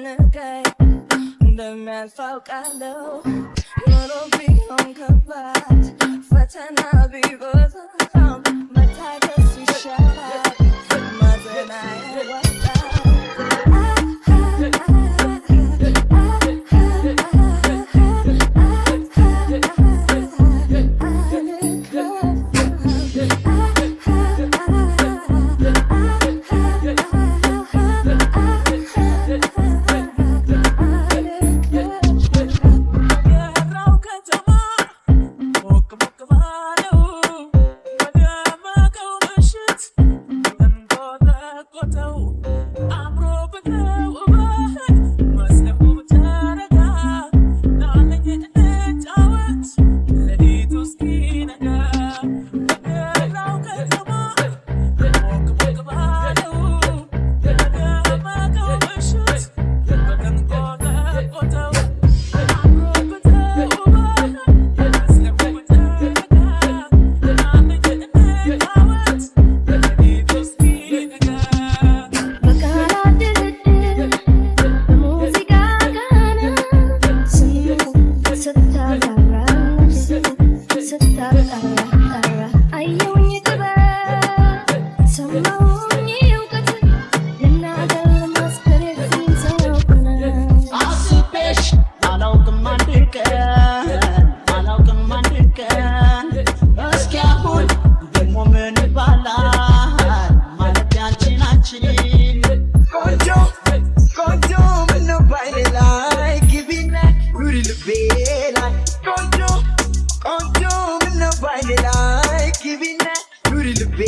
አያስጨንቀኝ፣ እንደሚያልፍ አውቃለሁ። ኑሮ ቢሆን ከባድ፣ ፈተና ቢበዛም መታገስ ይሻላል፣ ማዘን አያዋጣም። አልከፋም። የራው ከተማ ሞቅ ሞቅ ባለው በደመቀው ምሽት ተንቆጠቆጠው አምሮብህ ውበህ መስለው ጨረቃ ናለኝ እንጫወት ሌሊቱ እስኪነጋ። በገራው ከተማ ሞቅ ሞቅ ባለው በደመቀው ምሽት በተንቆጠቆጠው አምሮብህ ውበህ መስለው ጨረቃ ናለኝ እንጫወት ሌሊቱ እስኪነጋ። በቃላት ድርድር፣ በሙዚቃ ቃና ስሜት ስታብራራ ስታጣራ ጣራ አየሁኝ ጥበብ፣ ሰማሁኝ እውቀት፣ ልናገር ልመስክር የዚህን ሰው እውነት። አስቤሽ አላውቅም አንድ ቀን፣ አላውቅም አንድ ቀን። እስኪ አሁን ደግሞ ምን ይባላል ማለት ያንቺን አንቺን። ቆንጆ ቆንጆ፣ ምነው ባይኔ ላይ ግቢና ኑሪ ልቤ ላይ። ቆንጆ ቆንጆ፣ ምነው ባይኔ ላይ ግቢና ኑሪ ልቤ